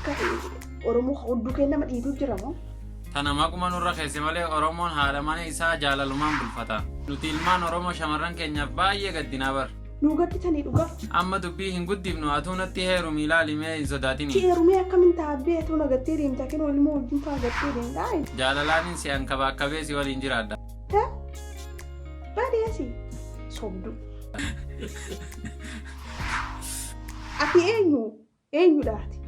Akka Oromoo hudduu kee nama dhiitu jira moo? Tana maquma nurra keesse malee Oromoon haadha mana isaa jaalalumaan bulfata. Nuti ilmaan Oromoo shamarran keenyaaf baay'ee gaddinaa bar. Nuu gadditanii dhugaa. Amma dubbii hin guddifnu, atuu natti heerumi ilaali mee hin Si sodaatini. heerumee akkamin ta'a atuu na gattee deemta kinoo ilmoo wajjin faa gattee deemta. Jaalalaanin si ankabaakkabee si waliin jiraadha. Baadii asii sobdu. Ati eenyu? Eenyudha ati?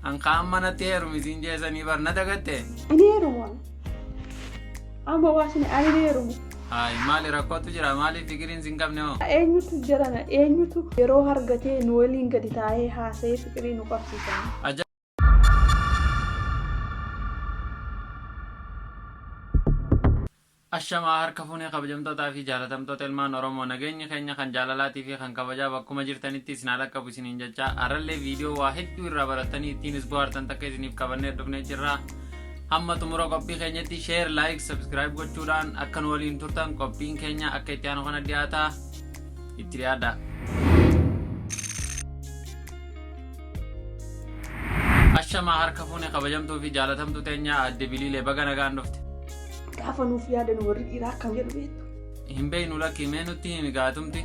An ka amma natti heerumi siin jeesanii bar na dagatte? Ani heerumu ani. Amma waasni ani ni heerumu. Hayi, maali rakkootu jira? Maaliif fikiriin sin qabne hoo? Eenyutu jarana, eenyutu yeroo argatee nu waliin gadi taa'ee haasa'ee fikirii nu qabsiisan? Ashamaa, harka fuunee, kabajamtootaa fi jaalatamtoota ilmaan Oromoo, nageenyi keenya kan jaalalaatii fi kan kabajaa bakkuma jirtanitti isin haa dhaqqabu isiniin jecha, har'allee viidiyoo waa hedduu irraa barattanii ittiinis bohaartan takka isiniif qabannee dhufnee jirra. Hamma xumura qophii keenyatti share, like, subscribe gochuudhaan akka nu waliin turtan, qophiin keenya akka itti aanu kana dhiyaata, itti dhiyaadha. Ashamaa, harka fuunee, kabajamtuu fi jaalatamtuu teenya aadde Biliilee, baga nagaan dhufte. Gaafa nuuf yaadan warri dhiiraa akkam jedhu beektu? Hin beeknu, lakki, mee nutti himi gaatumti.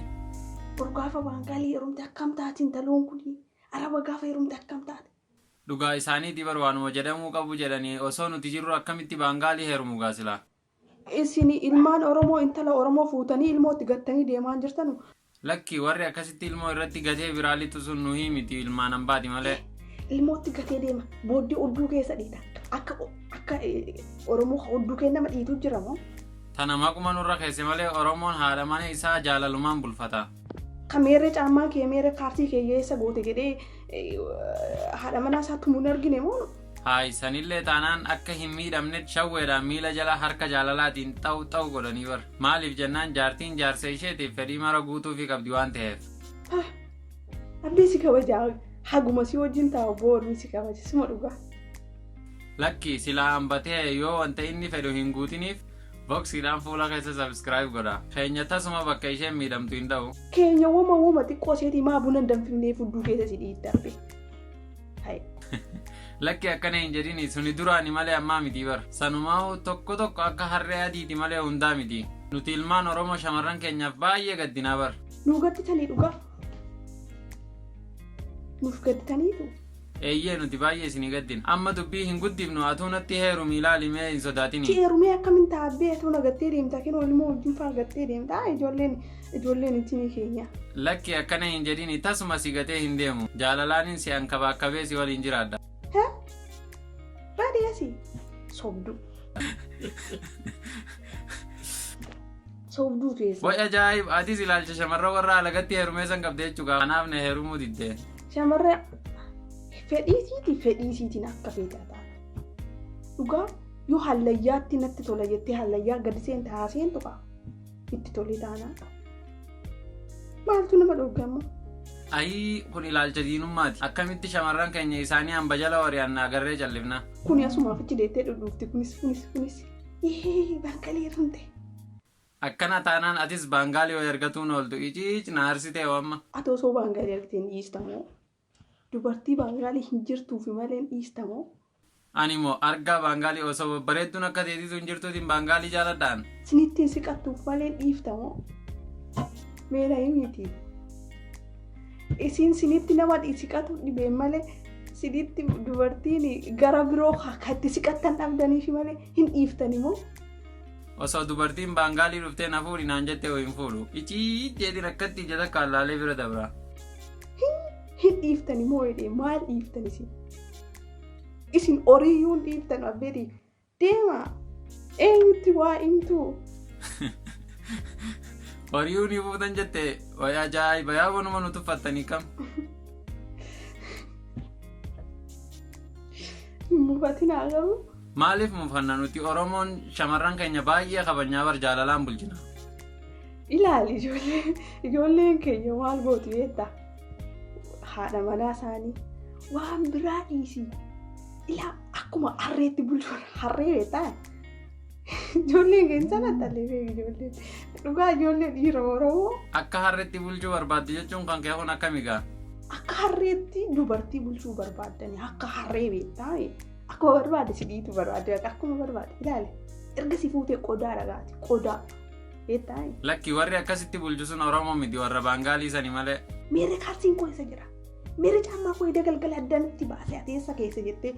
Boru gaafa baangaalii heerumte akkam taati intaloon kuni? Araba gaafa heerumte akkam taate? Dhugaa isaaniitii bar, waanuma jedhamuu qabu jedhanii, osoo nuti jirru akkamitti baangaalii heerumu gaa silaa. Isin ilmaan Oromoo intala Oromoo fuutanii ilmootti gattanii deemaa jirtanu. Lakki, warri akkasitti ilmoo irratti gatee biraa lixu sun nuhii miti, ilmaan hambaati malee. Ilmootti gatee deema. Booddee udduu keessa dhiita. Akka Oromoo hudduu kee nama dhiitu jira moo? Tana maquma nurra keesse malee Oromoon haadha mana isaa jaalalumaan bulfata. Ka meerree caammaa kee, meerree kaartii kee eessa goote jedhee haadha manaa isaa tumuun argine moo? Haay, sanillee taanaan akka hin miidhamne shawweedhaan miila jala harka jaalalaatiin xaw xaw godhanii bar. Maaliif jennaan jaartiin jaarsa isheetiif fedhii mara guutuufii qabdi waan ta'eef. Abdii si kabajaa, haguma si wajjin taa'u boorni si kabaja, suma dhugaa. Lakki, silaa hambatee yoo wanta inni fedhu hin guutiniif boksiidhaan fuula keessa subscribe godha. Keenya tasuma bakka isheen miidhamtu hin dha'u. Keenya woma woma xiqqoo isheetii maa buna hin danfifnee fudduu keessa si dhiitta abbe. Hai. Lakki, akkana hin jedhini, suni duraani malee ammaa miti bar. Sanumaa tokko tokko akka harree adiiti malee hundaa miti. Nuti ilmaan Oromoo shamarran keenyaaf baay'ee gaddinaa bar. Nuu gadditanii dhugaa. Nuuf gadditaniitu. Eeyyee, nuti baay'ee isinii gaddina. Amma dubbii hin guddifnu, atuu natti heerumi ilaali mee hin sodaatini. Si heerumee akkamin ta'a atuu na gattee deemta kinoo ilmoo wajjin faa gattee deemta ijoolleen ittiin keenya. Lakki, akkana hin jedhini, tasuma si gatee hin deemu. Jaalalaanin si ankabaakkabee si waliin jiraadha. Baadii asii sobdu. Sobduu keessa. Way ajaa'ib, atis ilaalcha shamarran warra alagatti heerumee san qabde jechuudha. Kanaaf na heerumuu didde. Shamarra fedhii isiiti, fedhii isiitiin akka feete haa taatu. Dhugaa yoo hallayyaatti natti tola jettee hallayyaa gadi seente haa seentu kaa. Itti tolee taanaa. Maaltu nama dhorge amma? Ayii, kun ilaalcha diinummaati. Akkamitti shamarran keenya isaanii hamba jala wari'anna agarree callifna? Kuni asumaaf achi deettee dhudhuufti, kunis kunis kunis. Baangalii heerumte. Akkana taanaan atis baangaalii wayi argatuun ooltu. Iciic, na aarsitee amma. Ati osoo baangaalii argitee hin dhiistamoo? Dubartii baangaalii hin jirtuufi malee hin dhiistamoo? Ani moo argaa baangaalii, osoo babbareedduun akka teetitu hin jirtuutiin baangaalii jaaladhaan. Sinittiin siqattuuf malee hin dhiiftamoo? Mee na himiti. Isiin sinitti nama siqatu dhibeen malee, sinitti dubartiin gara biroo akka itti siqattan dhabdaniifi malee hin dhiiftani moo? Osoo dubartiin baangaalii dhuftee na fuudhi naan jettee hin fuudhu. Iciic jedhin, akkatti ija takkaan laalee bira dabra. Hin dhiiftani moo jedhee, maal dhiiftan isin? Isin horiiyyuu hin dhiiftan abbeeti. Deema, eenyutti waa himtu? Horiyyuu ni fuutan jette, way ajaa'iba, yaa wanuma nu tuffattanii kam. Hin mufatinaa garuu. Maaliif mufanna? Nuti Oromoon shamarran keenya baay'ee kabajnaa bar, jaalalaan bulchina. Ilaali, ijoolleen keenya maal gooti beektaa? Haadha manaa isaanii waan biraa dhiisii. Ilaa, akkuma harreetti bulchuun, harree beektaa? Ijoolleen keenya sana xallee beeku ijoolleen. Dhugaa ijoollee dhiira Oromoo Akka harreetti bulchuu barbaaddu jechuun kan kee kun akkami gaa? Akka harreetti dubartii bulchuu barbaaddani akka harree beektaa akkuma barbaade si dhiitu barbaade akkuma barbaade ilaali. Erga si fuutee qodaa dhagaati qodaa beektaa. Lakki warri akkasitti bulchu sun Oromoo miti warra Baangaalii sani malee. Meerre kaalsiin koo eessa jira? Meerre caammaa koo edda galgala addanitti baasee ati eessa keessa jettee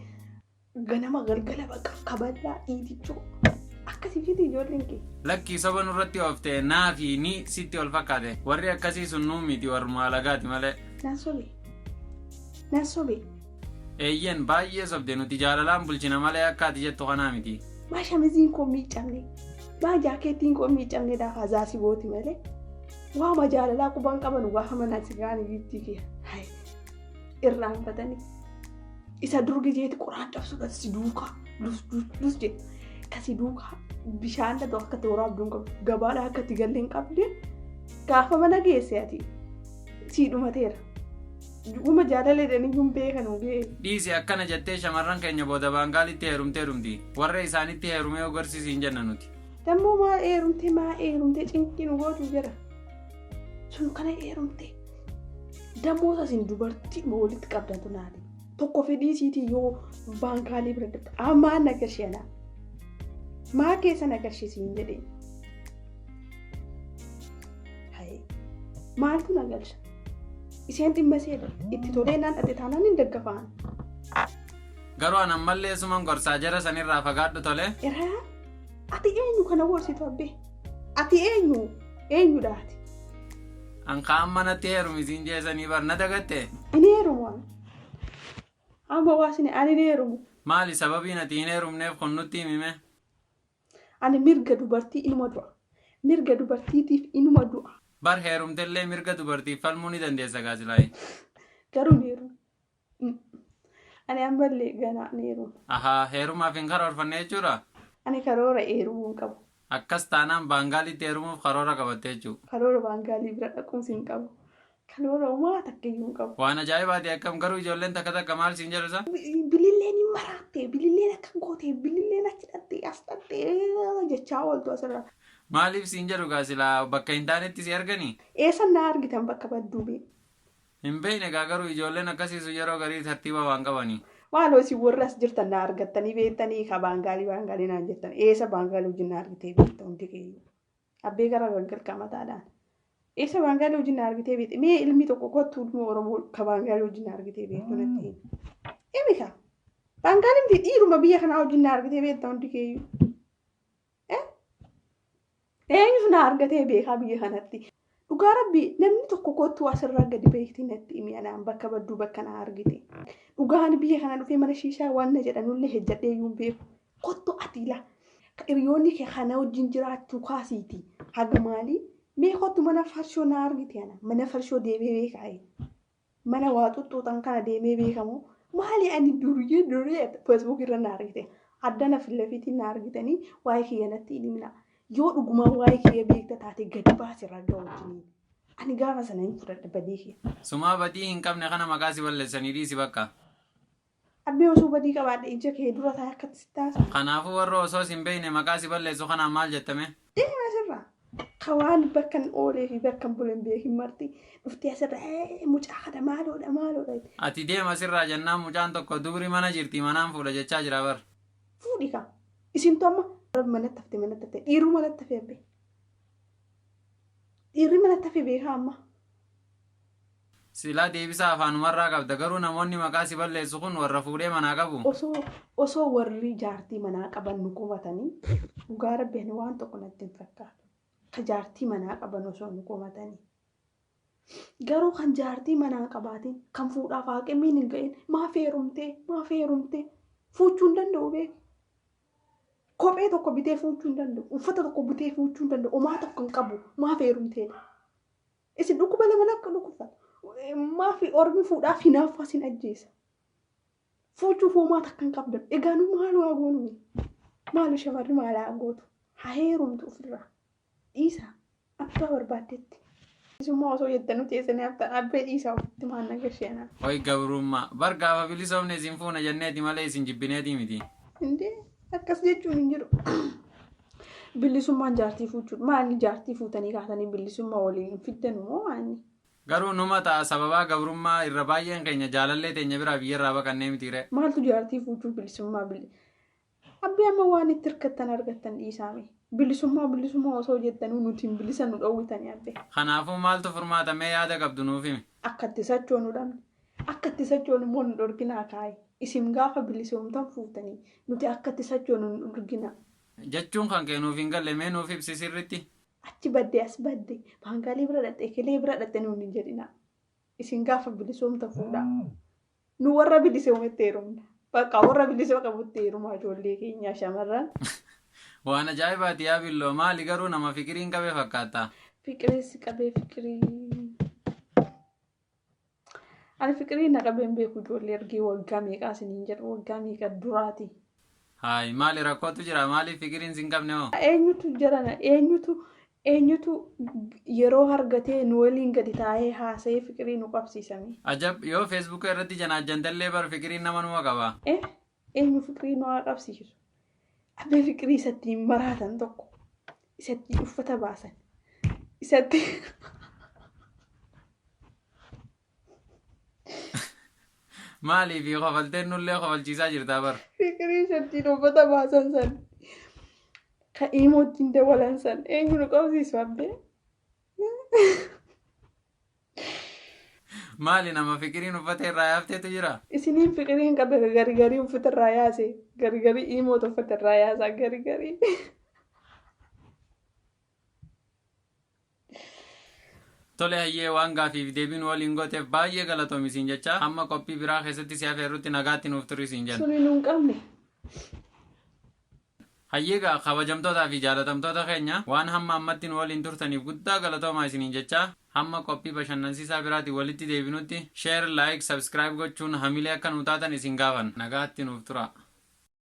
ganama galgala bakka kaballaa dhiitichoo akkasii fiti ijoolleen kee. Lakki soba nurratti oofte naa fi ni sitti ol fakkaate. Warri akkasii sun nuu miti warruma alagaati malee. Nan sobe. Nan sobe. Eeyyen baay'ee sobde nuti jaalalaan bulchina malee akka ati jettu kanaa miti. Maa shamiziin koo miiccamne? Maa jaakeettiin koo miiccamne dhaaf hazaasi gooti malee. Waama jaalalaa quban qaban gaafa mana si gaanii giiftii kee. Hai. Irraanfatanii. Isa dur gizeeti qoraan cabsuudhaan si duukaa lus lus lus jedhe. Kasi duukaa bishaan dhatu akka itti waraabduu hin qabdu. Gabaadhaa akka itti galle hin qabde. Gaafa mana geesse ati sii dhumateera. Uma jaalala jedhanii hin beekan gee. Dhiisi akkana jettee shamarran keenya booda Baangaalitti heerumtee dhumti. Warra isaanitti heerumee ogarsiisi hin jenna nuti. Dammoo maa heerumtee maa heerumtee cinqii nu gootu jira. Sun kana heerumtee. Dammoo isin dubartii walitti qabdantu naati. Tokko fedhii isiitii yoo Baangaalii bira dabta. Ammaa na garshee anaa. Maa keessa na garshisiin jedhee. Haye. Maaltu na galcha? Isheen dhimma isheedha. Itti tolee naan dhate taanaan hin daggafaan. Garuu an ammallee suman gorsaa jara sanirraa fagaadhu tole. Eraa ati eenyu kana gorsitu abbee? Ati eenyu? Eenyudha ati? An kaan manatti heerumisiin jeesanii bar na dagatte. Inni heerumu ani. Amma waasini ani hin heerumu. Maali sababiin ati hin heerumneef kun nutti himime? Ani mirga dubartii inuma du'a. Mirga dubartiitiif inuma du'a. Bar heerumtellee mirga dubartiif falmuu ni dandeessa gaasilaayee. Garuu hin heerumu. Ani ammallee ganaa hin heerumu. Ahaa heerumaaf hin karoorfanne jechuudha. Ani karoora heerumuu hin qabu. Akkas taanaan Baangaalitti heerumuuf karoora qabatte jechuudha. Karoora Baangaalii bira dhaquus hin qabu. Karoora homaa takka iyyuu hin qabu. Waan ajaa'ibaati akkam garuu ijoolleen takka takka maal siin jedhu isa? Bililleen hin maraatte, bililleen akka goote, bililleen achi dhatte, as dhatte jechaa ooltu asirra. Maaliif siin jedhu gaa silaa bakka hin taanetti si arganii? Eessan na argitan bakka badduu bee? Hin beekne gaa garuu ijoolleen akkasiisu yeroo garii tartiiba waan qabanii. Maaloo isin warri as jirtan na argattanii beektanii ka Baangaalii Baangaalii naan jettan eessa Baangaalii wajjin na argitee beekta hundi keeyyuu. Abbee gara gaggalkaa mataadhaan. Eessa Baangaalii wajjin na argitee beekte mee ilmi tokko kottu ilma Oromoo ka Baangaalii wajjin na argitee beektu natti himi. Himi ka. Baangaalii miti dhiiruma biyya kanaa wajjin na argitee beekta hundi keeyyuu. Eenyutu na argatee beekaa biyya kanatti? Dhugaa rabbi namni tokko kottu asirraa gadi beekti natti himi anaan bakka badduu bakka na argite. Dhugaan biyya kana dhufee mana shiishaa waan na jedhanullee hejjadhee iyyuu hin beeku. Kottu ati ila. Hiriyoonni kee kana wajjin jiraachuu kaasiiti. Haga maalii? Mee kottu mana farshoo na argite ana. Mana farshoo deemee beekaa. Mana waa xuxxuuxan kana deemee beekamu. Maali ani duryee duryee Facebook irra na argite. Addana filafiitiin na argitanii waa'ee kiyya natti hin himina. Yoo dhugumaan waa'ee kiyya beekta taate gadi baasi ragaa wajjiniin. Ani gaafa sana hin fudhadha badii kiyya. Sumaa badii hin qabne kana maqaa si balleessanii dhiisi bakka. Abbee osoo badii qabaadhe ija kee dura taa'ee akkatti si taasisa. Kanaafuu warra osoo si hin beekne maqaa si balleessu kanaan maal jettame? Deema asirraa. Ka waan bakka hin oolee fi bakka hin bule hin beekin marti dhuftee asirra mucaa kana maaloodha maaloodha. Ati deema asirraa jennaan mucaan tokko dubri mana jirti manaan fuudha jechaa jira bar. Fuudhi ka. Isintu amma manatti hafte manatti hafte dhiirri manatti hafe abbee. Dhiirri manatti hafe beekaa amma. Silaa deebisaa afaanumarraa qabda garuu namoonni maqaa si balleessu kun warra fuudhee manaa qabu. Osoo warri jaartii manaa qaban nu komatanii dhugaa rabbi ani waan tokko natti hin fakkaatu. Ka jaartii manaa qaban osoo nu komatanii. Garuu kan jaartii manaa qabaatiin kan fuudhaaf haaqimiin hin ga'in maaf heerumtee maaf heerumtee fuuchuu hin danda'u beeki. Kophee tokko bitee fuuchuu hin danda'u. Uffata tokko bitee fuuchuu hin danda'u. Homaa tokko hin qabu. Maaf heerumteedha. Isin dhukkuba lama lakka dhukkubfatu. Maaf ormi fuudhaaf hinaaffaa isin ajjeesa. Fuuchuuf homaa takka hin qabdan. Egaa nu maal waa goonu? Maalu shamarri maal haa gootu? Haa heerumtu ofirraa. Dhiisa. Abbaa barbaaddetti. Isummaa osoo jettanuu teessanii haftan abbee dhiisaa ofitti maal na gasheenaa. Hoy gabrummaa. Bar gaafa bilisoomne isin fuuna jenneeti malee isin jibbineeti miti. Indee akkas jechuun hin jiru. Bilisummaan jaartii fuuchuudha. Maali jaartii fuutanii kaatanii bilisummaa waliin hin fiddanu moo maali? Garuu numa ta'a, sababaa gabrummaa irra baay'een keenya jaalallee teenya biraa biyyarraa baqannee mitiire. Maaltu jaartii fuuchuu bilisummaa bili. Abbii, amma waan itti hirkattan argattan dhiisaame. Bilisummaa bilisummaa osoo jettanuu nuti hin bilisa nu dhowwitanii, abbee. Kanaafuu maaltu furmaatamee yaada qabdu nuuf himi. Akka itti sochoonu dhabne. Akka itti sochoonu immoo nu dhorkinaa kaa'i. Isin gaafa bilisoomtan fuutanii, nuti akka itti sochoonu nu dhorkinaa. Jechuun kan kee nuuf hin galle, mee nuuf ibsi sirritti. Achi badde, as badde, baangaalii bira dhatte, ekelee bira dhatte nuun hin jedhinaa. Isin gaafa bilisoomtan fuudhaa. Nu warra bilisoometti heerumna. Bakka warra bilisoo qabutti heerumaa ijoollee keenyaa shamarran. Waan ajaa'ibaati yaa Billoo, maali garuu nama fikiriin qabe fakkaata. Fiqireessi qabee fiqirii. Ani fiqirii na qabeen beeku, ijoollee ergee waggaa meeqaa isiniin jedhu, waggaa meeqa duraati. Hayi, maali rakkootu jira? Maaliif fikiriin sin qabne hoo? Eenyutu jarana, eenyutu yeroo argatee nu waliin gadi taa'ee haasa'ee fiqirii nu qabsiisame? Ajab, yoo Feesbuuka irratti janaajjantallee bar fikiriin nama numa qaba. Eh, eenyu fiqirii nu haa qabsiisu? Abbee, fiqirii isatti maraatan tokko, isatti uffata baasan, isatti. Maaliif kofalteen nullee kofalchiisaa jirtaa bar? Fiqirii isatti uffata baasan san, ka imo ittiin dabalan san, eenyu nu qabsiisu, abbee? Maali, nama fikiriin uffata irraa yaafteetu jira? Isiniin fiqiriin qabe gari garii uffata irraa yaase, gari garii imoota uffata irraa yaasa gari garii. Tole hayyee, waan gaafiif deebiin waliin gooteef baay'ee galatoomi siin jecha, hamma qophii biraa keessatti si afeerrutti nagaatti nuuf turi siin jenna. Suni nuun qabne. Hayyeegaa, kabajamtootaa fi jaalatamtoota keenya, waan hamma ammatti nu waliin turtaniif guddaa galatoomaa isiniin jecha, hamma qophii bashannansiisaa biraatiin walitti deebinutti share, like, subscribe gochuun hamilee akka nu taatan isin gaafan. Nagaatti nuuf tura.